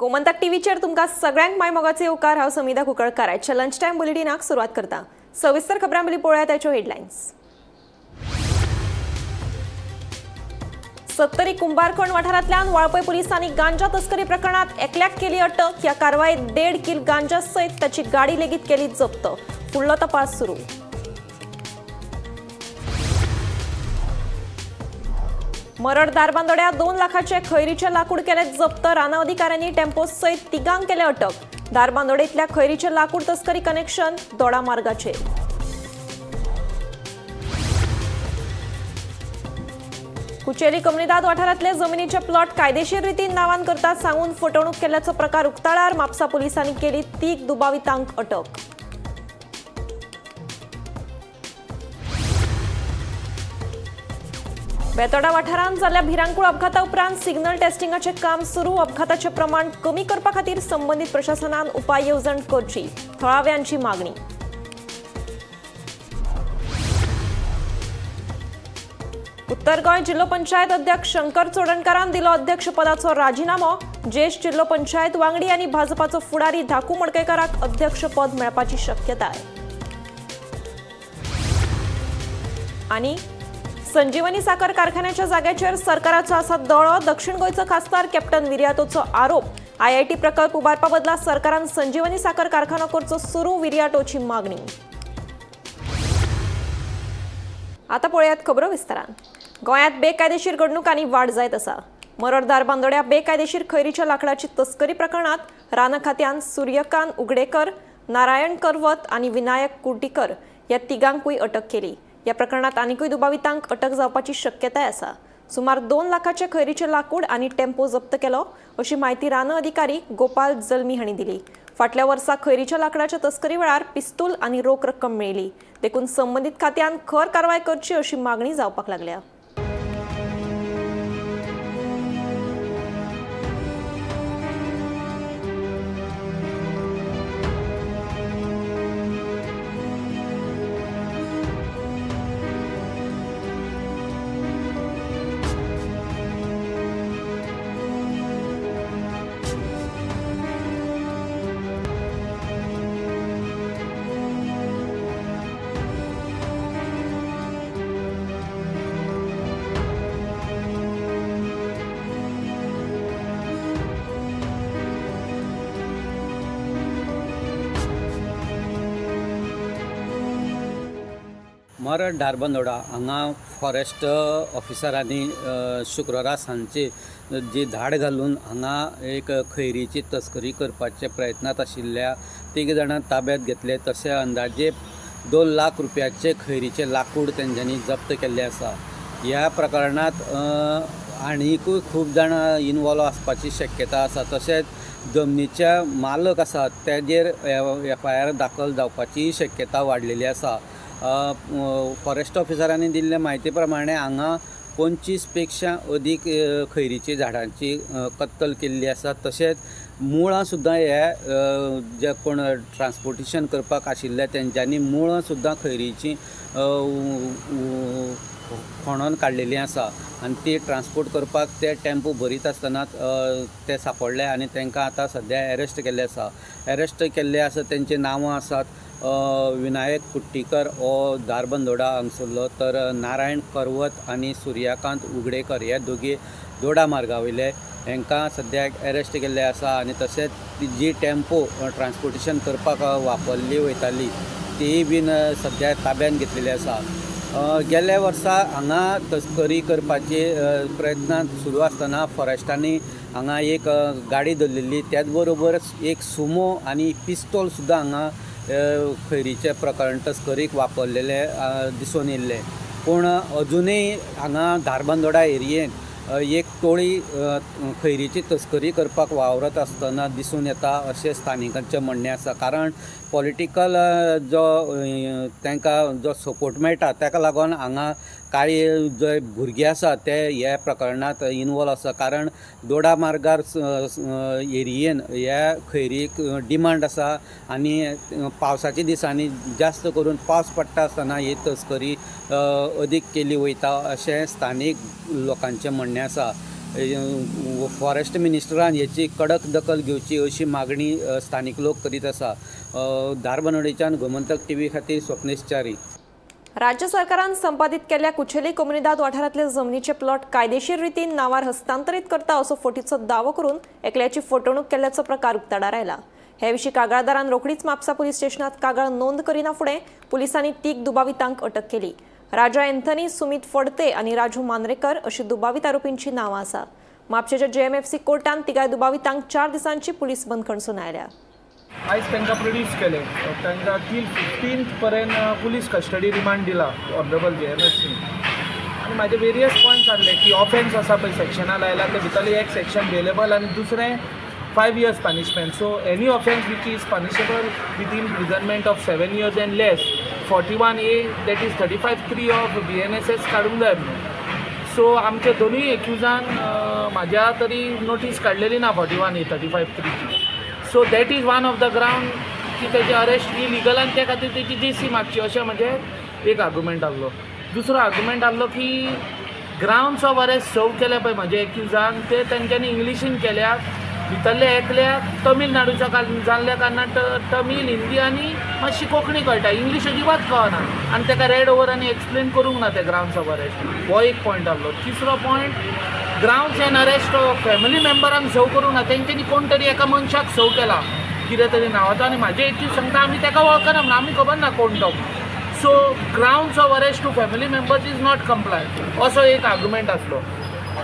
गोमंतक टीव्हीचेर तुमकां सगळ्यांक माय मोगाचे येवकार. हांव समिधा कुंकळकार. आजच्या लंच टायम बुलेटिनाक सुरवात करता. सविस्तर खबरां पयलीं पळोवया ताच्यो हेडलायन्स. सत्तरी कुंभारखण वाठारांतल्यान वाळपय पुलिसांनी गांजा तस्करी प्रकरणात एकल्याक केली अटक. ह्या कारवायेत 1.5 किल गांजा सयत ताची गाडी लेगीत केली जप्त. फुडलो तपास सुरू. मरड धारबांदोड्या 2 लाखाचे खैरीचे लाकूड केले जप्त. रानां अधिकाऱ्यांनी टेम्पो सयत तिगांक केले अटक. धारबांदोडेंतल्या खैरीचे लाकूड तस्करी कनेक्शन दोडा मार्गाचेर. कुचेली कमनिदाद वाठारांतले जमिनीचे प्लॉट कायदेशीर रितीन नांवान करतात सांगून फटवणूक केल्ल्याचो प्रकार उक्ताळार. म्हापसा पोलिसांनी केली 3 दुबावितांक अटक. बेतोडा वाठारांत जाल्ल्या भिरांकूळ अपघाता उपरांत सिग्नल टेस्टिंगाचे काम सुरू. अपघाताचे प्रमाण कमी करपा खातीर संबंदीत प्रशासनान उपाय येवजण करची, थळाव्यांची मागणी. उत्तर गोंय जिल्हो पंचायत अध्यक्ष शंकर चोडणकारान दिलो अध्यक्षपदाचो राजिनामो. ज्येश्ठ जिल्हो पंचायत वांगडी आनी भाजपाचो फुडारी धाकू मडकयकाराक अध्यक्षपद मेळपाची शक्यताय. आनी संजीवनी साखर कारखान्याच्या जाग्याचेर सरकाराचो आसा दोळो. दक्षिण गोंयचो खासदार कॅप्टन विरियातोचो आरोप. आयआयटी प्रकल्प उबारपा बदला सरकारान संजीवनी साखर कारखानो करचो सुरू, विरियाटोची मागणी. आता पळयात खबरो विस्तारान. गोंयांत बेकायदेशीर घडणुकांनी वाड जायत आसा. मरड धारबांदोड्या बेकायदेशीर खैरीच्या लाकडाची तस्करी प्रकरणात रान खात्यान सूर्यकांत उगडेकर, नारायण करवत आनी विनायक कुर्टीकर ह्या तिगांकूय अटक केली. ह्या प्रकरणात आनिकूय दुबावितांक अटक जावपाची शक्यताय आसा. सुमार 2 लाखाचे खैरीचे लाकूड आनी टेम्पो जप्त केलो, अशी म्हायती रान अधिकारी गोपाल जल्मी हांणी दिली. फाटल्या वर्सा खैरीच्या लाकडाच्या तस्करी वेळार पिस्तूल आनी रोख रक्कम मेळ्ळी. देखून संबंदीत खात्यान खर कारवाय करची, अशी मागणी जावपाक लागल्या. मरड धारबांदोडा हांगा फॉरेस्ट ऑफिसरांनी शुक्रारा सांजचे जी धाड घालून हांगा एक खैरीची तस्करी करपाच्या प्रयत्नांत आशिल्ल्या 3 जाणांक ताब्यात घेतले. तशें अंदाजे 2 लाख रुपयाचे खैरीचे लाकूड तेंच्यांनी जप्त केल्लें आसा. ह्या प्रकरणांत आनिकूय खूब जाणां इनवॉल्व आसपाची शक्यता आसा. तशेंच जमनीचे मालक आसात तेजेर एफआयआर दाखल जावपाचीय शक्यता वाडलेली आसा. फॉरेस्ट ऑफिसरांनी दिल्ले म्हायती प्रमाणे हांगा 25 पेक्षा अदीक खैरीची झाडांची कत्तल केल्ली आसा. तशेंच मुळां सुद्दां हे जे कोण ट्रान्सपोर्टेशन करपाक आशिल्ले तेंच्यांनी मुळां सुद्दां खैरीची खणोन काडलेली आसा आनी ती ट्रान्सपोर्ट करपाक ते टेम्पो भरीत आसतना ते सांपडले आनी तांकां आतां सद्या एरेस्ट केल्ले आसा. एरेस्ट केल्ले आसा तेंची नांवां आसात विनायक कुट्टीकर हो धारबांदोडा हांगसरलो, तर नारायण करवत आनी सूर्यकांत उगडेकर हे दोगी दोडा मार्गा वयले, हांकां सद्याक एरेस्ट केल्ले आसा. आनी तशेंच जी टेम्पो ट्रान्सपोर्टेशन करपाक वापरली वयताली तीय बीन सद्या ताब्यान घेतलेली आसा. गेल्या वर्सा हांगा तस्करी करपाचे प्रयत्न सुरू आसतना फॉरेस्टांनी हांगा एक गाडी धरलेली. त्याच बरोबर एक सुमो आनी पिस्तोल सुद्दां हांगा खैरीचे प्रकरण तस्करीक वापरलेले दिसून येयल्ले. पूण अजुनूय हांगा धारबांदोडा एरियेंत एक टोळी खैरीची तस्करी करपाक वावरत आसतना दिसून येता, अशें स्थानिकांचें म्हणणें आसा. कारण पॉलिटिकल जो तांकां जो सपोर्ट मेळटा ताका लागून हांगा कांय जे भुरगे आसात ते ह्या प्रकरणांत इनवॉल्व आसा. कारण दोडा मार्गार एरियेन ह्या खैरीक डिमांड आसा आनी पावसाच्या दिसांनी जास्त करून पावस पडटा आसतना ही तस्करी अदीक केली वयता, अशें स्थानीक लोकांचें म्हणणें आसा. फॉरेस्ट मिनिस्टरान हेची कडक दखल घेवची अशी मागणी स्थानीक लोक करीत आसा. धारबांदोडेच्यान गोमंतक टीव्ही खातीर स्वप्नेश च्यारी. राज्य सरकारान संपादीत केल्ल्या कुचेली कोमुनिदाद वाठारांतले जमनीचे प्लॉट कायदेशीर रितीन नांवार हस्तांतरीत करता असो फटीचो दावो करून एकल्याची फटवणूक केल्ल्याचो प्रकार उक्ताडार आयला. हे विशीं कागाळदारान रोखडीच म्हापसा पुलीस स्टेशनात कागाळ नोंद करिना फुडें पुलिसांनी तीग दुबावितांक अटक केली. राजा एन्थनी, सुमीत फडते आनी राजू मांद्रेकर अशी दुबावीत आरोपींची नांवां आसा. म्हापशेच्या जेएमएफसी कोर्टान तिगाय दुबावितांक 4 दिसांची पुलीस बंदखण सुनायल्या. आयज तांकां प्रोड्यूस केले. तांकां टील 15th पर्यंत पुलीस कस्टडी रिमांड दिला ऑनरेबल जे एम एफ सीन. आनी म्हाजे वेरियस पॉयंट्स आहले की ऑफेन्स आसा पळय सेक्शना लायला ते भितरले एक सेक्शन बेलेबल आनी दुसरें 5 years punishment. So any offence which is punishable with imprisonment of 7 years and less, 41A, that is 35(3) of BNSS काडूंक जाय म्हणून. सो आमच्या दोनूय एक्युजान म्हाज्या तरी नोटीस काडलेली ना 41A 35(3)ची. So that is one of the ground की तेजी अरेस्ट इलिगल आनी त्या खातीर तेजी जे सी मागची अशें म्हजें एक आर्ग्युमेंट आहलो. दुसरो आर्ग्युमेंट आहलो की ग्रावंड्स ऑफ अरेस्ट सर्व केल्या पळय म्हाजे एक्युजान, ते तेंच्यांनी इंग्लिशीन केल्या. भितरले एकल्याक तमिळनाडूच्या जाल्ल्या कारणान तमीळ, हिंदी आनी मातशी कोंकणी कळटा, इंग्लीश अजिबात कळना आनी ताका रेड ओवर आनी एक्सप्लेन करूंक ना ते ग्रावंड्स ऑफ अरेस्ट. हो एक पॉयंट आहलो. तिसरो point, grounds and arrest family मेंबरांक सर्व करूंक ना. तेंच्यांनी कोण तरी एका मनशाक सर्व केला कितें तरी नांवाचो आनी म्हाजे एक्यूज सांगता आमी ताका वळखना म्हणून, आमी खबर ना कोण तो. So grounds of arrest to family members is not comply असो एक आर्ग्युमेंट आसलो.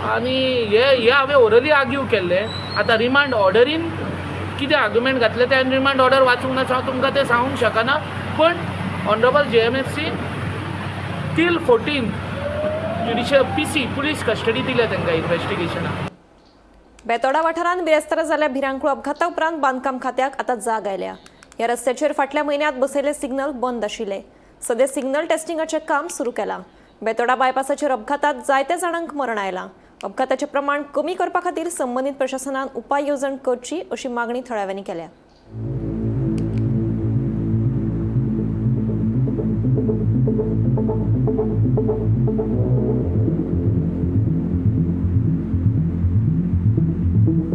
आनी हे हे हांवें ओरली आर्ग्यू केल्लें. आतां रिमांड ऑर्डरीन कितें आर्ग्युमेंट घातले ते हांवें रिमांड ऑर्डर वाचूंक ना, सो हांव तुमकां तें सांगूंक शकना. पण honourable JMFC till 14 judicial PC police custody दिल्या तांकां इन्वेस्टिगेशनाक. बेतोडा वाठारांत बिरेस्तारा जाल्ल्या भिरांकूळ अपघाता उपरांत बांदकाम खात्याक आतां जाग आयल्या. ह्या रस्त्याचेर फाटल्या म्हयन्यांत बसयल्ले सिग्नल बंद आशिल्ले. सध्या सिग्नल टेस्टिंगाचें काम सुरू केलां. बेतोडा बायपासाचेर अपघातात जायत्या जाणांक मरण आयलां. अपघाताचें प्रमाण कमी करपा खातीर संबंदीत प्रशासनान उपाय येवजण करची अशी मागणी थळाव्यांनी केल्या.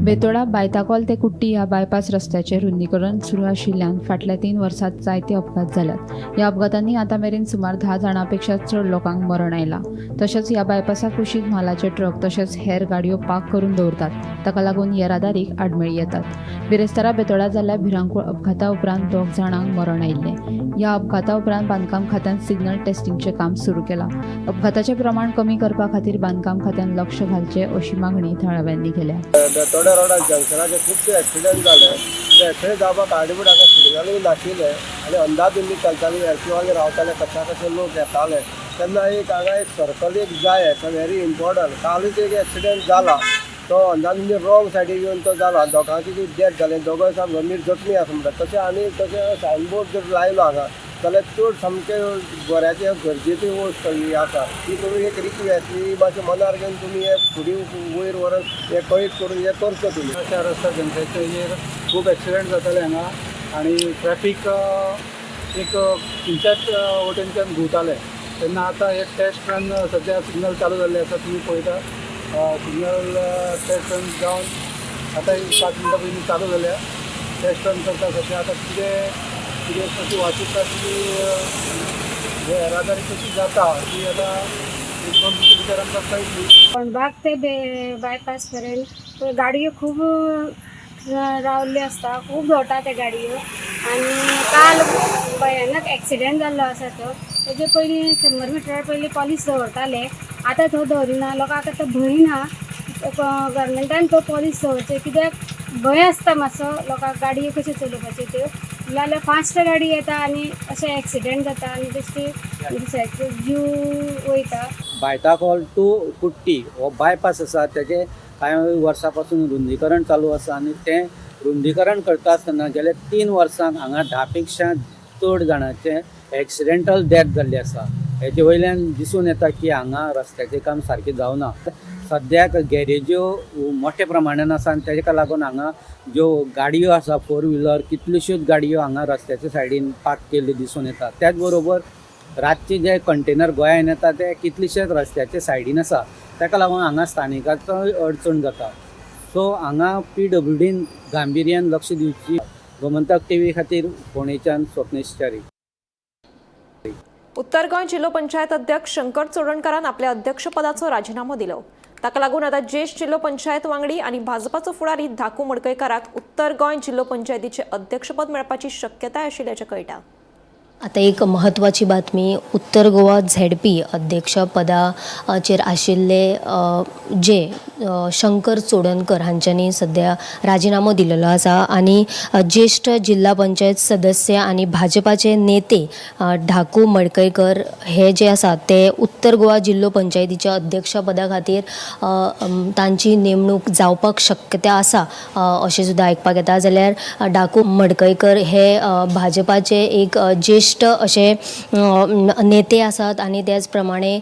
बेतोडा बायताकोल ते कुट्टी ह्या बायपास रस्त्याचें रुंदीकरण सुरू आशिल्ल्यान फाटल्या 3 वर्सांत जायते अपघात जाल्यात. ह्या अपघातांनी आतां मेरेन सुमार 10 जाणां पेक्षा चड लोकांक मरण आयलां. तशेंच ह्या बायपासा कुशीक म्हालाचे ट्रक तशेंच हेर गाडयो पार्क करून दवरतात. ताका लागून येरादारीक आडमेळी येतात. बिरेस्तारा बेतोडा जाल्ल्या भिरांकूळ अपघाता उपरांत 2 जाणांक मरण आयिल्लें. ह्या अपघाता उपरांत बांदकाम खात्यान सिग्नल टेस्टिंगचें काम सुरू केलां. अपघाताचें प्रमाण कमी करपा खातीर बांदकाम खात्यान लक्ष घालचें अशी मागणी थळाव्यांनी केल्या. बेतोड्या रोडार जंक्शनाचेर खुबशे एक्सिडंट जाले. ते एक्सिडंट जावपाक कारणीभूत हांगा सिग्नलूय नाशिल्ले आनी अंदाधुंदी चलताली. एक्टिवाचेर रावताले, कशा कशे लोक येताले. तेन्ना एक हांगा एक सर्कल एक जाय, it's very important. कालूच एक एक्सिडंट जाला, तो अंदाधुंदी रॉंग सायडीक येवन तो जाला. दोगांची ती डेथ जाली, दोगांय सामके गंभीर जखमी आसा म्हणटा. तशें आनी तशें सायनबोर्ड जर लायलो हांगा जाल्यार चड सामकें बऱ्याचें गरजेची वस्त ही आसा. ती तुमी एक रिक्वेस्ट ही मातशें मनार घेवन तुमी हे फुडें वयर व्हरून हे कळीत करून हें करचें तुमी. अशा रस्ता जंक्शनाचेर खूब एक्सिडंट जाताले हांगा आनी ट्रॅफीक एक खंयच्याच वटेनच्यान घुंवताले. तेन्ना आतां हे टेस्ट रन सद्या सिग्नल चालू जाल्ले आसा. तुमी पळयता सिग्नल टेस्ट रन जावन आतां 5 मिनटां पयलीं चालू जाल्या. टेस्ट रन करता सद्या. आतां कितें कितें कशी वाचयता ती येरादारी कशी जाता ती आतां 1-2 दिसा भितर आमकां कळटली. कोंडबाग ते बायपास पर्यंत गाडयो खूब रावल्ल्यो आसता, खूब दवरता ते गाडयो. आनी काल भयानक एक्सिडेंट जाल्लो आसा तो. तेजे पयलीं 100 मिटरा पयलीं पॉलीस दवरताले, आतां थंय दवरिना. लोकांक आतां भंय ना. गव्हर्मेंटान तो पॉलीस दवरचे, कित्याक भंय आसता मातसो लोकांक गाडयो कश्यो चलोवपाच्यो त्यो. नाजाल्यार फास्ट गाडी येता आनी अशें एक्सिडेंट जाता आनी बेश्टी दुसऱ्याचो जीव वयता. बायताकोल टू कुट्टी हो बायपास आसा, तेजें कांय वर्सां पासून रुंदीकरण चालू आसा आनी तें रुंदीकरण करता आसतना गेल्या 3 वर्सांक हांगा 10 पेक्षा चड जाणांचे एक्सिडेंटल डेथ जाल्ली आसा. हेजे वयल्यान दिसून येता की हांगा रस्त्याचें काम सारकें जावना. सद्याक गॅरेज्यो मोठ्या प्रमाणान आसा आनी तेका लागून हांगा ज्यो गाडयो आसा 4 व्हिलर, कितल्योश्योच गाडयो हांगा रस्त्याच्या सायडीन पार्क केल्ल्यो दिसून येता. त्याच बरोबर रातचे जे कंटेनर गोंयांत येता ते कितलेशेच रस्त्याचे सायडीन आसा, ताका लागून हांगा स्थानिकाचो अडचण जाता. सो हांगा पीडब्ल्यूडीन गांभिर्यान लक्ष दिवची. गोमंतक टीव्ही खातीर फोंडेच्यान स्वप्नेश च्यारी. उत्तर गोंय जिल्हो पंचायत अध्यक्ष शंकर चोडणकारान आपल्या अध्यक्षपदाचो राजिनामो दिलो. ताका लागून आतां ज्येश्ठ जिल्हो पंचायत वांगडी आनी भाजपाचो फुडारी धाकू मडकयकाराक उत्तर गोंय जिल्हो पंचायतीचें अध्यक्षपद मेळपाची शक्यताय आशिल्ल्याचें कळटा. आतां एक म्हत्वाची बातमी. उत्तर गोवा झेडपी अध्यक्षपदाचेर आशिल्ले जे शंकर चोडणकर हांच्यांनी सद्या राजिनामो दिलेलो आसा आनी ज्येश्ठ जिल्हा पंचायत सदस्य आनी भाजपाचे नेते ढाकू मडकयकर हे जे आसा ते उत्तर गोवा जिल्हो पंचायतीच्या अध्यक्षपदा खातीर तांची नेमणूक जावपाक शक्यता आसा अशें सुद्दां आयकपाक येता. जाल्यार डाकू मडकयकर हे भाजपाचे एक ज्येश्ठ अशे नेते आसात आनी त्याच प्रमाणे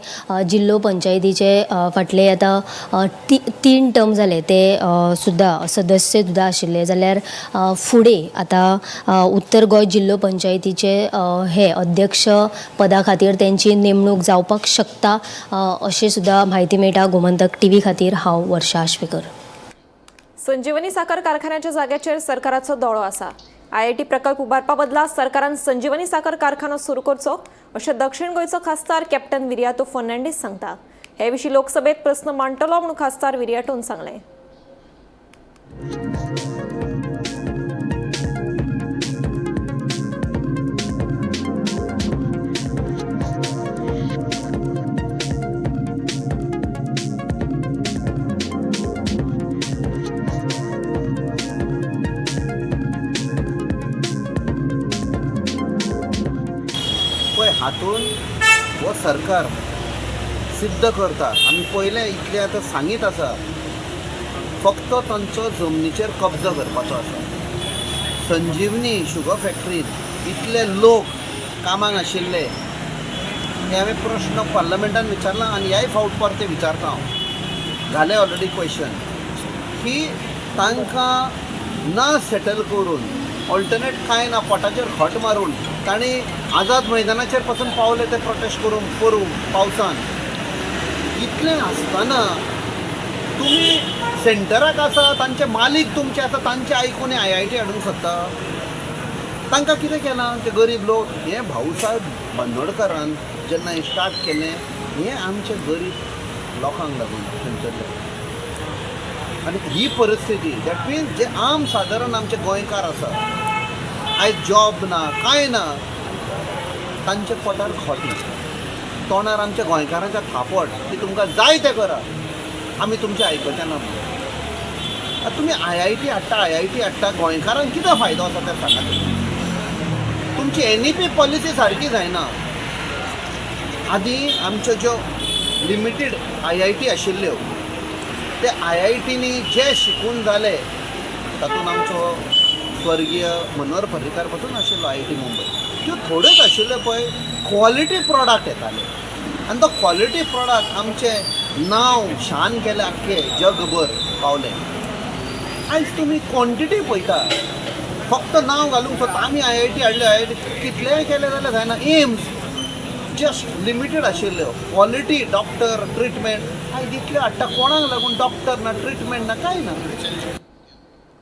जिल्हो पंचायतीचे फाटले आतां 3 टर्म जाले ते सुद्दां सदस्य सुद्दां आशिल्ले. जाल्यार फुडें आतां उत्तर गोंय जिल्हो पंचायतीचे हे अध्यक्ष पदा खातीर तेंची नेमणूक जावपाक शकता अशें सुद्दां म्हायती मेळटा. गोमंतक टीव्ही खातीर हांव वर्षा आश्वेकर. संजीवनी साखर कारखान्याच्या जाग्याचेर सरकाराचो दोळो आसा. आयआयटी प्रकल्प उबारपा बदला सरकारान संजीवनी साखर कारखानो सुरू करचो अशें दक्षिण गोंयचो खासदार कॅप्टन विरियातो फर्नांडीस सांगता. हे विशीं लोकसभेत प्रस्न मांडटलो म्हूण खासदार विरियाटोन सांगलें. पळय हातून हो सरकार सिद्ध करता. आमी पयलें इतलें आतां सांगीत आसा, फक्त तांचो जमनीचेर कब्जो करपाचो आसा. संजीवनी शुगर फॅक्टरीन इतले लोक कामाक आशिल्ले हे हांवें प्रश्न पार्लमेंटान विचारला आनी ह्याय फावट परते विचारता हांव. जालें ऑलरेडी क्वेश्चन की तांकां ना सेटल करून ऑल्टरनेट कांय ना, पोटाचेर खट मारून तांणी आझाद मैदानाचेर पासून पावले ते प्रोटेस्ट करूंक पोरूं पावसान. इतलें आसतना तुमी सेंटराक आसा, तांचे मालीक तुमचे आसा, तांचे आयकून आयआयटी हाडूंक सोदता. तांकां कितें केलां ते गरीब लोक? हें भाऊसाहेब बांदोडकरान जेन्ना हें स्टार्ट केलें हें आमचे गरीब लोकांक लागून थंयसरले. आनी ही परिस्थिती that means जे आम सादारण आमचे गोंयकार आसा, आयज जॉब ना कांय ना, तांच्या पोटार खोट ना, तोंडार आमच्या गोंयकारांच्या थापट की तुमकां जाय तें करा, आमी तुमचें आयकचे ना म्हणून. आतां तुमी आयआयटी हाडटा, आयआयटी हाडटा, गोंयकारांक कितें फायदो आसा तें सांगा. तुमी तुमची एनईपी पॉलिसी सारकी जायना. आदीं आमच्यो ज्यो लिमिटेड आयआयटी आशिल्ल्यो ते आयआयटींनी जे शिकून जाले तातूंत आमचो स्वर्गीय मनोहर पर्रीकार पासून आशिल्लो आयआयटी मुंबय, त्यो थोड्योच आशिल्ल्यो पळय क्वॉलिटी प्रॉडक्ट येताले आनी तो क्वॉलिटी प्रॉडक्ट आमचें नांव शान केलें आख्खें जगभर पावलें. आयज तुमी क्वॉन्टिटी पळयता, फक्त नांव घालूंक सोदता आमी आयआयटी हाडल्यो, आयआयटी कितलेंय केलें जाल्यार जायना. एम्स जस्ट लिमिटेड आशिल्ल्यो, क्वॉलिटी डॉक्टर ट्रिटमेंट आयज इतल्यो हाडटा, कोणाक लागून डॉक्टर ना, ट्रिटमेंट ना, कांय ना.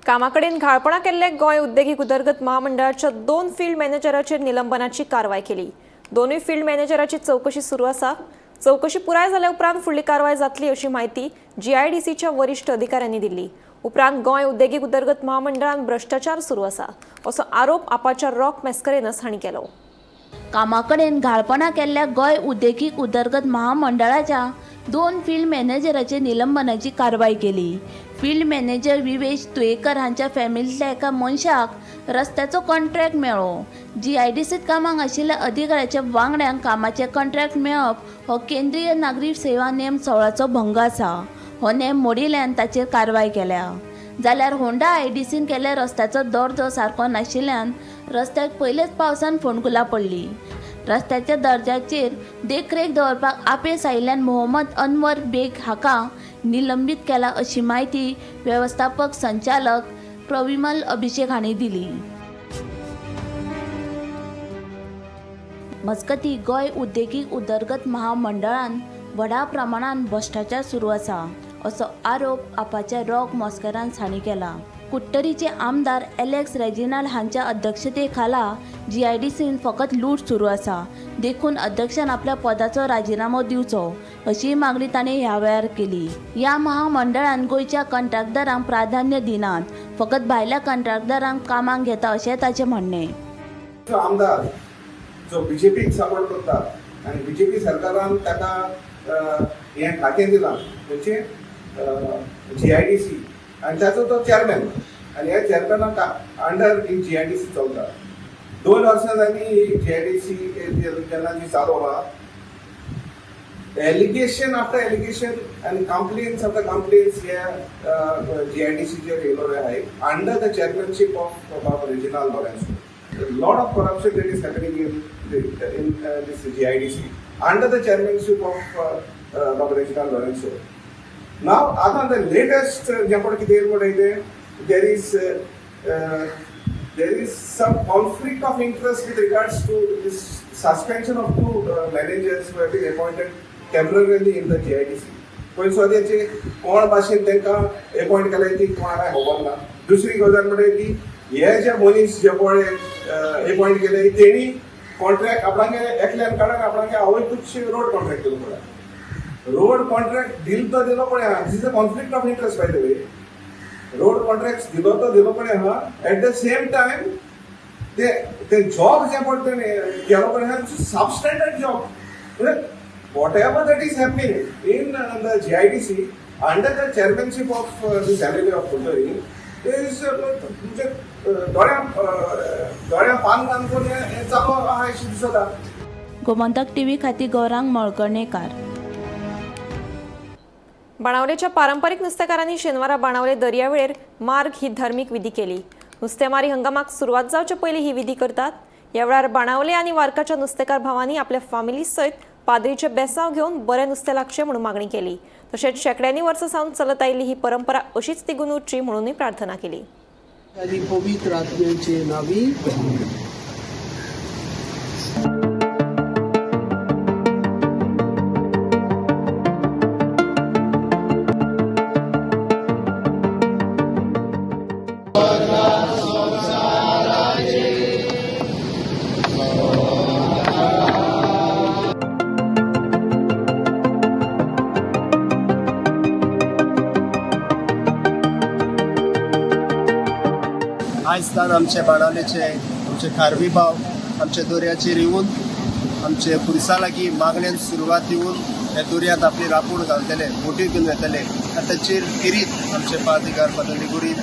कामाकडेन घाळपणां केल्ले गोंय उद्देगीक उदरगत महामंडळाच्या 2 फील्ड मॅनेजराचेर निलंबनाची कारवाय केली. 2 फील्ड मॅनेजराची चवकशी सुरू आसा. चवकशी पुराय जाल्या उपरांत फुडली कारवाय जातली अशी म्हायती जीआयडीसीच्या वरिश्ठ अधिकाऱ्यांनी दिली. उपरांत गोंय उद्देगीक उदरगत महामंडळान भ्रश्टाचार सुरू आसा असो आरोप आपाच्या रॉक मॅस्करेनस हांणी केलो. कामाकडेन घाळपणां केल्ल्या गोंय उद्देगीक उदरगत महामंडळाच्या 2 फील्ड मॅनेजराचे निलंबनाची कारवाय केली. फील्ड मॅनेजर विवेश तुयेकर हांच्या फॅमिलींतल्या एका मनशाक रस्त्याचो कॉन्ट्रॅक्ट मेळ्ळो. जीआयडीसीत कामाक आशिल्ल्या अधिकाऱ्याच्या वांगड्यांक कामाचें कॉन्ट्रॅक्ट मेळप हो केंद्रीय नागरी सेवा नेम 16चो भंग आसा. हो नेम मोडिल्ल्यान ताचेर कारवाय केल्या. जाल्यार होंडा आयडीसीन केल्ल्या रस्त्याचो दर्जो सारको नाशिल्ल्यान रस्त्याक पयलेच पावसान फोंडकुलां पडलीं. रस्त्याच्या दर्जाचेर देखरेख दवरपाक अपेस आयिल्ल्यान मोहम्मद अनवर बेग हाका निलंबीत केला अशी म्हायती वेवस्थापक संचालक प्रविमल अभिषेक हांणी दिली. मजगतीं, गोंय उद्देगीक उदरगत महामंडळान व्हडा प्रमाणान भ्रश्टाचार सुरू आसा असो आरोप आपाच्या रॉक मोस्केरान हांणी केला. कुडटरीचे आमदार एलेक्स रेजिनाल्ड हांच्या अध्यक्षते खाला जीआयडीसीन फकत लूट सुरू आसा, देखून अध्यक्षान आपल्या पदाचो राजिनामो दिवचो अशी मागणी ताणें ह्या वेळार केली. ह्या महामंडळान गोंयच्या कंत्राटदारांक प्राधान्य दिनात, फकत भायल्या कंत्राटदारांक कामाक घेता अशें ताचें म्हणणें. आमदार जो बीजेपीक सपोर्ट करता आनी बीजेपी सरकारान ताका हें खातें दिलां खंयचें जीआयडीसी आनी ताचो तो चॅरमॅन आनी ह्या चॅरमॅनाक अंडर ही जीआयडीसी चलता. 2 वर्सां जालीं ही जीआयडीसी जेन्ना जी चालू आहा, allegation after allegation and complaints after complaints ह्या जीआयडीसीचेर येयलोले आहाय under the chairmanship of Babu Reginald Lourenço. Lot of corruption that is happening in this GIDC under the chairmanship of Babu Reginald Lourenço. Now, आता the latest जें पळय कितें म्हणटा तें there is some conflict of interest with regards to this suspension of two managers who have been appointed temporarily in the GIDC. पयलीं सुद्दां कोण भाशेन तांकां अपॉयंट केले ती कोणाक खबर ना. दुसरी गजाल म्हणजे की हे जे मनीस जे पळय अपॉयंट केले, तेणी कॉन्ट्रॅक्ट आपणागे एकल्यान काडून आपणागे आवयकूच रोड कॉन्ट्रॅक्ट दिलो पळय. रोड कॉन्ट्रॅक्ट दिल तो दिलो पळय, this is a conflict of interest, by the way. Road contract दिलो तो दिलो पळय आहा, एट the same time ते ते जॉब जे पळय तेणे केलो पळय आहा, सबस्टँडर्ड जॉब. म्हणजे whatever that is happening in the GIDC under the chairmanship of this MLA of Curtorim is म्हणजे दोळ्या दोळ्या पान बांदून हें चालू आहा अशें दिसता. गोमंतक टीव्ही खातीर गौरांग मळकर्णेकार. बाणावलेच्या पारंपरीक नुस्तेकारांनी शेनवारा बाणावले दर्यावेळेर मार्ग ही धार्मीक विधी केली. नुस्तेमारी हंगामाक सुरवात जावचे पयलीं ही विधी करतात. ह्या वेळार बाणावले आनी वार्काच्या नुस्तेकार भावांनी आपल्या फामिली सयत पाद्रीचे बेसांव घेवन बरें नुस्तें लागचें म्हणून मागणी केली. तशेंच शेंकड्यांनी वर्सां सावन चलत आयिल्ली ही परंपरा अशीच तिगून उरची म्हणूनय प्रार्थना केली. आनी पवित्र आत्म्याचे नावी. आयज तान आमचे बाणावलेचे आमचे खारवी भाव आमच्या दर्याचेर येवन आमचे पुलिसां लागीं मागण्यान सुरवात दिवन ह्या दर्यांत आपली रापूण घालतले, बोटी घेवन वेतले आनी ताचेर फिरीत आमचे पादीगार फादर लिगुरी,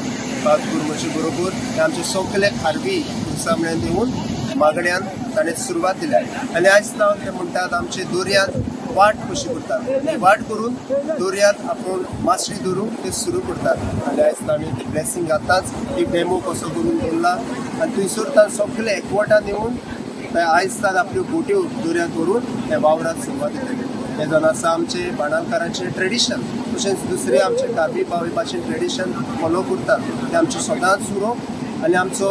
फादर गुरमचे बरोबर हे आमचे सगळे खारवी पुलिसां म्हळ्यान येवन मागण्यान ताणें सुरवात दिल्या. आनी आयज तावन ते म्हणटात आमचे दर्यांत वाट कशी करतात, ती वाट करून दर्यांत आपूण मासळी धरूंक ते सुरू करतात. आनी आयज ताणें ते ब्लेसींग घाताच ती डेमो कसो करून दवरला आनी थंयसर ताण सगळे एकवटान येवन ते आयज ताण आपल्यो बोट्यो दर्यांत व्हरून हे वावराक सुरवात दितले. हें जावन आसा आमचे बाणालकारांचें ट्रेडिशन. तशेंच दुसरे आमचे खारवी भाव भाशेन ट्रेडिशन फॉलो करतात, ते आमचें सदांच उरोवप आनी आमचो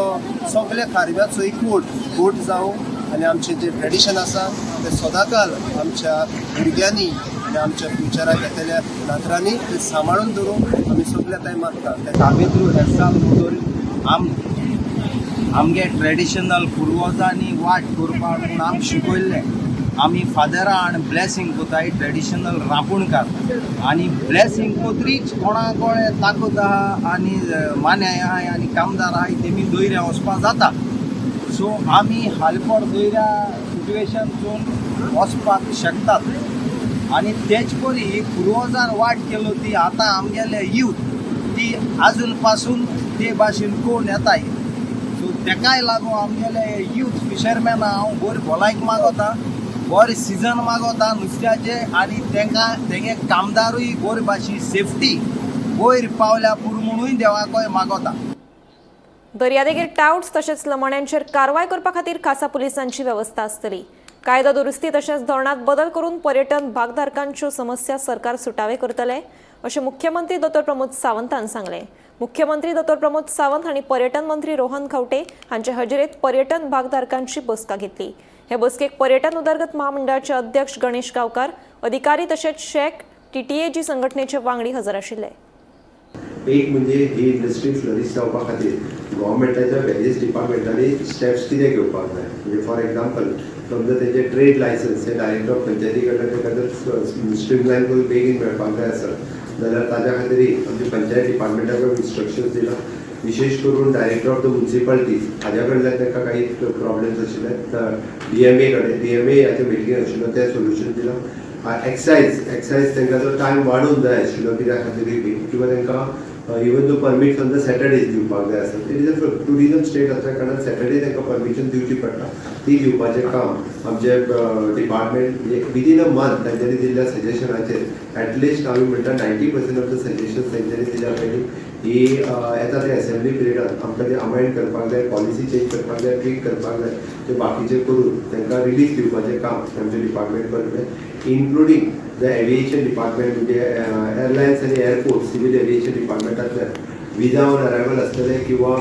सगल्या खारव्याचो एकवट बोट जावं आनी आमचें जें ट्रेडिशन आसा तें सदांकाल आमच्या भुरग्यांनी आनी आमच्या फ्युचराक येतल्या नातरांनी तें सांबाळून दवरूंक आमी सगळे थंय मागता. साबेत्रू हेरसाल मोदोर आमगे ट्रेडिशनल पुर्वजांनी वाट करपाक म्हूण आम शिकयल्लें. आमी फादरा आनी ब्लेसींग कोताय ट्रेडिशनल रांपूणकार आनी ब्लेसींग कोत्रीच कोणा कोणे ताकद आहा आनी मान्याय आहाय आनी कामदार आहाय, तेमी दर्या वचपा जाता. सो आमी हालपड दर्या सिट्युएशनसून वचपाक शकतात आनी तेच परी पुर्वजान वाट केलो ती आतां आमगेले यूथ ती आजून पासून ते भाशेन कोण येताय. सो तेकाय लागून आमगेले यूथ फिशरमॅना हांव बरी भलायकी मागोता, बरें सिजन मागोता नुस्त्याचें आनी तेंकां तेंगे कामदारूय बरे भाशेन सेफ्टी वयर पावल्या पुरो म्हणूय देवाकय मागोता. दर्यादेगेर टावट्स तशेंच लमाण्यांचेर कारवाय करपा खातीर खासा पुलिसांची वेवस्था आसतली. कायदो दुरुस्ती तशेंच धोरणांत बदल करून पर्यटन भागधारकांच्यो समस्या सरकार सुटावे करतले अशें मुख्यमंत्री दोतोर प्रमोद सावंतान सांगलें. मुख्यमंत्री दोतोर प्रमोद सावंत हांणी पर्यटन मंत्री रोहन खंवटे हांचे हजेरेत पर्यटन भागधारकांची बसका घेतली. हे बसकेक पर्यटन उदरगत महामंडळाचे अध्यक्ष गणेश गांवकार, अधिकारी तशेंच शॅक टीटीएजी संघटनेचे वांगडी हजर आशिल्ले. एक म्हणजे ही इंडस्ट्री फ्लरीश जावपा खातीर गव्हर्मेंटाच्या वेरियस डिपार्टमेंटांनी स्टेप्स कितें घेवपाक जाय. म्हणजे फॉर एग्जाम्पल समजा तेजे ट्रेड लायसन्स हे डायरेक्टर ऑफ पंचायती कडल्यान ताका जर स्ट्रीमलायन करून बेगीन मेळपाक जाय आसत जाल्यार ताज्या खातीरय आमच्या पंचायत डिपार्टमेंटा कडेन इन्स्ट्रक्शन्स दिला. विशेश करून डायरेक्टर ऑफ the municipalities हाज्या कडल्यान तांकां काही प्रॉब्लेम्स आशिल्ले, डीएमए कडेन, डीएमए हाचे मिटींग आशिल्लो, तें सोल्युशन दिलां. एक्सायज तांकां जो टायम वाडोवन जाय आशिल्लो कित्या खातीरूय बी, किंवा तांकां इवन दो परमीट समजा सॅटर्डेज दिवपाक जाय आसत, it is a tourism state असल्या कारणान सॅटर्डे तांकां परमिशन दिवची पडटा, ती दिवपाचें काम आमचें डिपार्टमेंट विदीन अ मंथ तांच्यांनी दिल्ल्या सजेशनाचेर एटलिस्ट आमी म्हणटा 90% ऑफ the suggestions तांच्यांनी दिल्या पयलीं ही येता ते असेंब्ली पिरियडान आमकां ते अमेंड करपाक जाय, पॉलिसी चेंज करपाक जाय, ट्वीक करपाक जाय, ते बाकीचे करून तांकां रिलीफ दिवपाचें काम आमचें डिपार्टमेंट करतलें. इन्क्लुडींग the aviation department, म्हणजे एअरलायन्स आनी एअरपोर्ट, सिवील एविएशन डिपार्टमेंटांतल्यान विजा ऑन अरायवल आसतले किंवा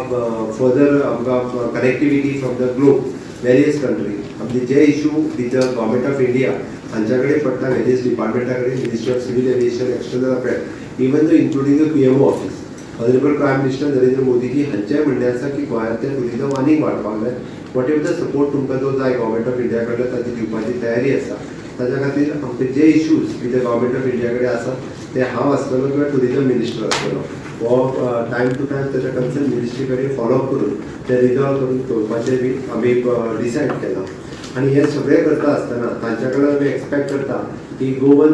फर्दर आमकां connectivity from the globe, various country, आमचे जे issue with the Government of India हांच्या कडेन पडटा, वेरियस डिपार्टमेंटा कडेन, Ministry of Civil Aviation, External Affair, even though including the PMO office, Honourable Prime Minister Narendra Modiji हांचें म्हणणें आसा की गोंयांतलें टुरिजम आनीक वाडपाक जाय. What ever the support तुमकां जो जाय गव्हर्मेंट ऑफ इंडिया कडल्यान ताची दिवपाची तयारी आसा. ताच्या खातीर आमचे जे issues with the Government of India कडेन आसा ते हांव आसतलो किंवा टुरिजम मिनिस्टर आसतलो हो टायम टू टायम ताच्या कन्सर्न मिनिस्ट्री कडेन फॉलोअप करून ते रिजॉल्व करून दवरपाचें बी आमी डिसायड केलां. आनी हें सगळें करता आसतना तांच्या कडल्यान आमी एक्सपेक्ट करता की गोवन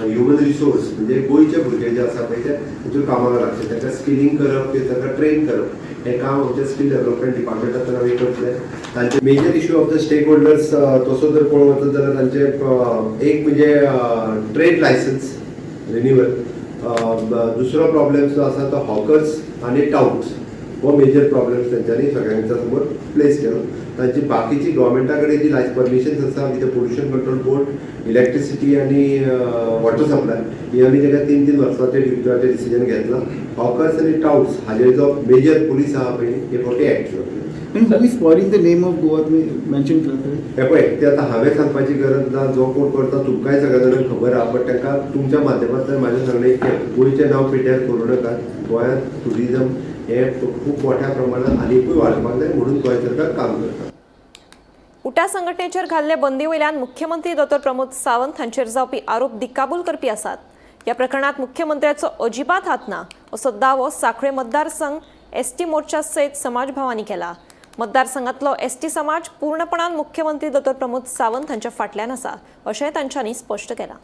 ह्युमन रिसोर्स, म्हणजे गोंयचे भुरगे जे आसा पळय ते तितून कामाक लागचे, तांकां स्किलिंग करप किंवा तांकां ट्रेन करप हें काम आमच्या स्कील डेव्हलपमेंट डिपार्टमेंटांतल्यान आमी करतले. तांचे major issue of the stakeholders तसो जर पळोवंक वचत जाल्यार तांचे एक म्हणजे ट्रेड लायसन्स रिन्युअल, दुसरो प्रॉब्लेम जो आसा तो हॉकर्स आनी टाउट्स, हो मेजर प्रॉब्लेम्स तेंच्यांनी सगळ्यांच्या समोर प्लेस केलो. तांची बाकीची गव्हर्मेंटा कडेन जी लायस परमिशन्स आसा with Pollution Control Board, electricity आनी वॉटर सप्लाय, ही आमी ताका 3-3 वर्सांचे दिवपाचें डिसिजन घेतलां. हॉकर्स आनी टाउट्स हाजेर जो मेजर पुलीस आहा पळय हे फावटी एक्ट जातले. And who is spoiling the name of Goa, तुम्ही मेन्शन केलं तरी? हे पळय, ते आतां हांवें सांगपाची गरज ना. जो कोण करता तुमकांय सगळ्या जाणांक खबर आहा, बट तांकां तुमच्या माध्यमांतल्यान म्हाजें सांगणें की गोंयचें नांव पिड्ड्यार करूं नाकात. गोंयांत टुरिजम हें खूब मोठ्या प्रमाणात आनिकूय वाडपाक जाय म्हणून गोंय सरकार काम करता. उटा संघटनेचेर घाल्ले बंदी वयल्यान मुख्यमंत्री दोतोर प्रमोद सावंत हांचेर जावपी आरोप दिकाबूल करपी आसात. ह्या प्रकरणात मुख्यमंत्र्याचो अजिबात हात ना असो दावो सांखळे मतदारसंघ एसटी मोर्चा सयत समाजभावांनी केला. मतदारसंघातलो एसटी समाज पूर्णपणान मुख्यमंत्री दोतोर प्रमोद सावंत हांच्या फाटल्यान आसा अशेंय तांच्यांनी स्पश्ट केलां.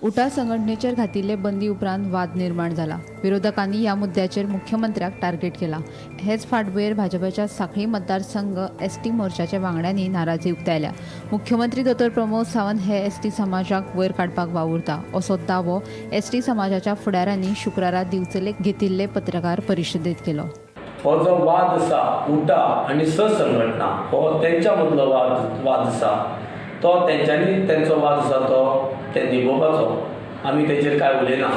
उटा संघटनेचेर घातिल्ले बंदी उपरांत वाद निर्माण जाला. विरोधकांनी ह्या मुद्द्याचेर मुख्यमंत्र्याक टार्गेट केला. हेच फाटभुंयेर भाजपाच्या सांखळी मतदारसंघ एसटी मोर्चाच्या वांगड्यांनी नाराजी उक्तायल्या. मुख्यमंत्री दोतोर प्रमोद सावंत हे एसटी समाजाक वयर काडपाक वावुरता असो दावो एसटी समाजाच्या फुडाऱ्यांनी शुक्रारा दिवचले घेतिल्ले पत्रकार परिशदेत केलो. हो जो वाद आसा उटा आनी स संघटना, हो तेंच्या मदलो वाद आसा. तो तेंच्यांनी तेंचो वाद आसा तो ते निभोवपाचो, आमी तेचेर कांय उलयना.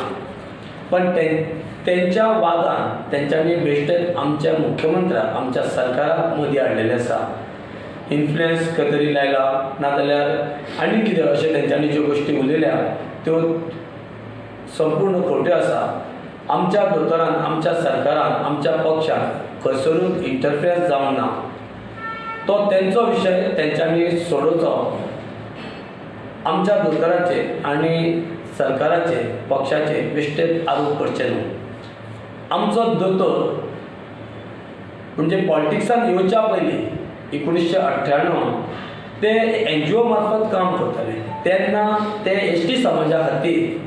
पण तेंच्या वादान तेंच्यांनी बेश्टेच आमच्या मुख्यमंत्र्याक, आमच्या सरकाराक मदीं हाडलेलें आसा. इन्फ्लुयन्स खंय तरी लायला नाजाल्यार आनी कितें अशें तेंच्यांनी ज्यो गोश्टी उलयल्या त्यो संपूर्ण खोट्यो आसा. आमच्या दोतोरान, आमच्या सरकारान, आमच्या पक्षान खंयसरूच इंटरफियन्स जावंक ना. तो तेंचो विशय तेंच्यांनी सोडोवचो. आमच्या दोतोराचे आनी सरकाराचे, पक्षाचे बेश्टेच आरोप करचे न्हू. आमचो दोतोर म्हणजे पॉलिटिक्सान येवच्या पयलीं 1998 ते एनजीओ मार्फत काम करताले तेन्ना ते एसटी समाजा खातीर,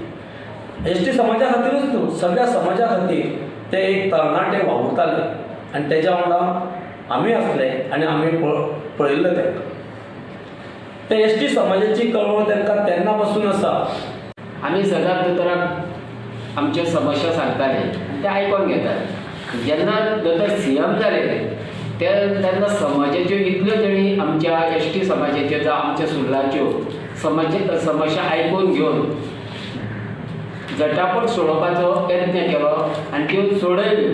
एसटी समाजा खातीरूच न्हू, सगळ्या समाजा खातीर ते एक तरणाटे वावुरताले आनी तेज्या वांगडा आमी आसले आनी आमी पळयल्ले तांकां. ते एसटी समाजाची कळवळ तांकां तेन्ना पासून आसा. आमी सदांच दोतोराक आमच्यो समस्या सांगताले आनी ते आयकोन घेताले. जेन्ना दोतोर सीएम जाले ते तेन्ना समाजाच्यो इतल्यो तेणी आमच्या एसटी समाजाच्यो जावं आमच्या सुर्लाच्यो समस्या आयकून घेवन झटापट सोडोवपाचो यत्न केलो आनी त्यो सोडयल्यो.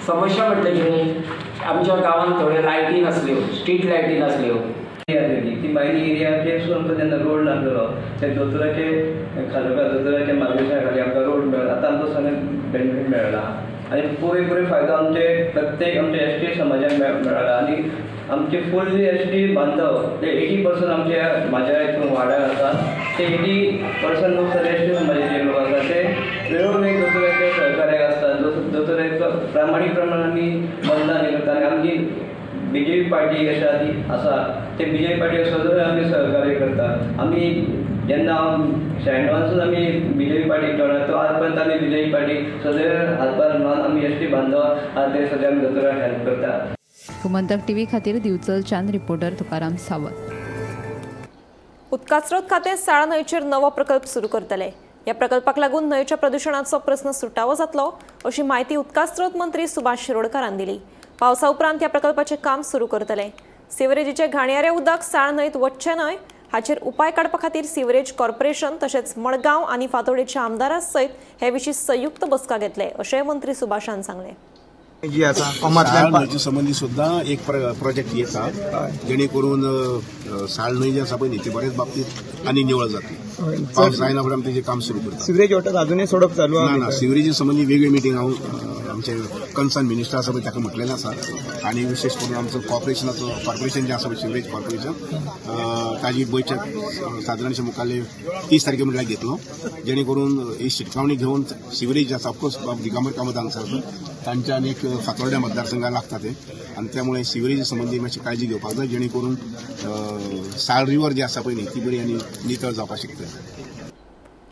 समस्या म्हटलें कितें, आमच्या गांवांत थोड्यो लायटी नासल्यो, स्ट्रीट लायटी नासल्यो. आसलेली ती मायनींग एरियाचेर आमकां तेन्ना रोड नासलेलो. ते दोतोराचे खालोकार दोतोराच्या मार्गदर्शना खाली आमकां रोड मेळ्ळो. आतां आमकां सगळें बेनिफीट मेळ्ळा आनी पुरेपूर फायदो आमचे प्रत्येक आमच्या एस टी समाजाक मेळ्ळा. आनी आमचे फुल्ली एस टी बांधव ते 80% आमच्या म्हाज्या हितून वाड्यार आसा ते 80% लोक सगळे एस टी समाजाचे लोक आसा. ते वेळोवेळी दोतोराच्या सहकार्याक आसता. दोतोराचो प्रामाणीक प्रमाण आमी बंदां करता आनी आमची बीजेपी पार्टी अशा ती आसा ते बीजेपी पार्टी सगळे आमी सहकार्य करता. आमी जेन्ना हांव 96 आमी बीजेपी पार्टीक जॉयन तो आज पर्यंत आमी बीजेपी पार्टी सगळे हातभार लावन आमी एस टी बांधव आहा ते सगळे आमी दोतोराक हेल्प करता. गोमंतक टीव्ही खातीर दिवचलच्यान रिपोर्टर तुकाराम सावंत. उदकास्रोत खातें साळा न्हंयचेर नवो प्रकल्प सुरू करतले. ह्या प्रकल्पाक लागून न्हंयच्या प्रदुशणाचो प्रस्न सुटावो जातलो अशी म्हायती उदकास्रोत मंत्री सुभाष शिरोडकारान दिली. पावसा उपरांत ह्या प्रकल्पाचें काम सुरू करतले. सिवरेजीचें घाणयारें उदक साळ न्हंयत वचचें न्हय हाचेर उपाय काडपा खातीर सिवरेज कॉर्पोरेशन तशेंच मडगांव आनी फातोडेच्या आमदारां सयत हे विशीं संयुक्त बसका घेतले अशेंय मंत्री सुभाषान सांगलें. जी आसा साळ न्हंयचे संबंदी सुद्दां एक प्रोजेक्ट येता जेणे करून साळ न्हंय जी आसा पळय न्ही ती बरेच बाबतींत आनी निवळ जातली. पावस जायना फुडें आमी तेजें काम सुरू करता. सिवरेज वॉटर अजूनय सोडप चालू ना ना, सिवरेजी संबंदी वेगळी मिटींग हांव आमचे कन्सर्न मिनिस्टर आसा पळय ताका म्हटलेलें आसा आनी विशेश करून आमचो कॉर्पोरेशनाचो कॉर्पोरेशन जें आसा पळय सिवरेज कॉर्पोरेशन ताजी बैठक सादारणशे मुखाल्ले 30 तारखे म्हटल्यार घेतलो जेणे करून ही शिटकावणी घेवन सिवरेज जे आसा ऑफकोर्स दिगंबर कामत हांगसर आसा तांच्या आनी एक फातोर्ड्या मतदारसंघात लागता ते आनी त्यामुळे सिवरेजी संबंदी मातशी काळजी घेवपाक जाय जेणे करून साळ रिवर जी आसा पळय न्ही ती बरी आनी नितळ जावपाक शकता.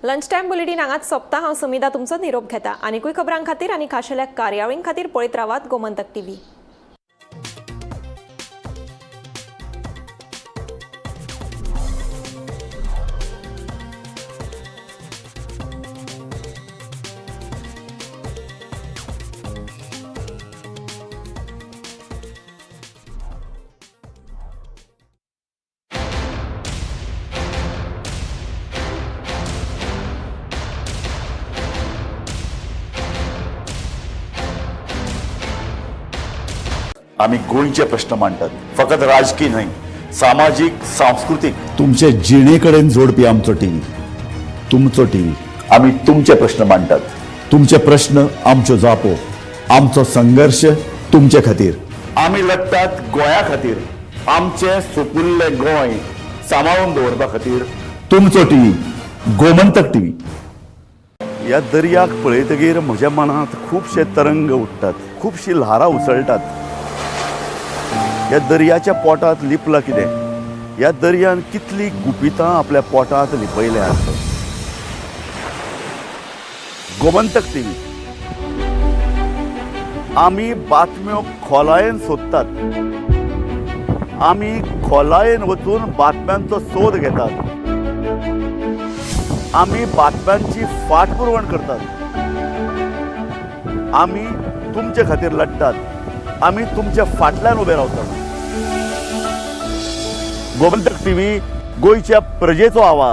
लंच टायम बुलेटीन हांगाच सोंपता. हांव समिधा तुमचो निरोप घेता. आनीकूय खबरां खातीर आनी खाशेल्या कार्यावळीं खातीर पळयत रावात गोमंतक टीव्ही. आमी गोंयचे प्रश्न मांडटात, फकत राजकी न्हय, सामाजीक, सांस्कृतीक, तुमचे जिणे कडेन जोडपी आमचो टीव्ही, तुमचो टीव्ही. आमी तुमचे प्रश्न मांडटात, तुमचे प्रश्न आमच्यो जापो, आमचो संघर्श तुमचे खातीर. आमी लढटात गोंया खातीर, आमचें सुपुल्लें गोंय सांबाळून दवरपा खातीर. तुमचो टीव्ही, गोमंतक टीव्ही. ह्या दर्याक पळयतगीर म्हज्या मनांत खुबशे तरंग उठ्ठात, खुबशीं ल्हारां उसळटात. ह्या दर्याच्या पोटांत लिपलां कितें? ह्या दर्यान कितलीं गुपितां आपल्या पोटांत लिपयल्यांत? गोमंतक टीव्ही. आमी बातम्यो खोलायेन सोदतात, आमी खोलायेन वचून बातम्यांचो सोद घेतात, आमी बातम्यांची फाटपुरवण करतात, आमी तुमचे खातीर लढटात, आमी तुमच्या फाटल्यान उबे रावतात. गोमंतक टीव्ही, गोंयच्या प्रजेचो आवाज.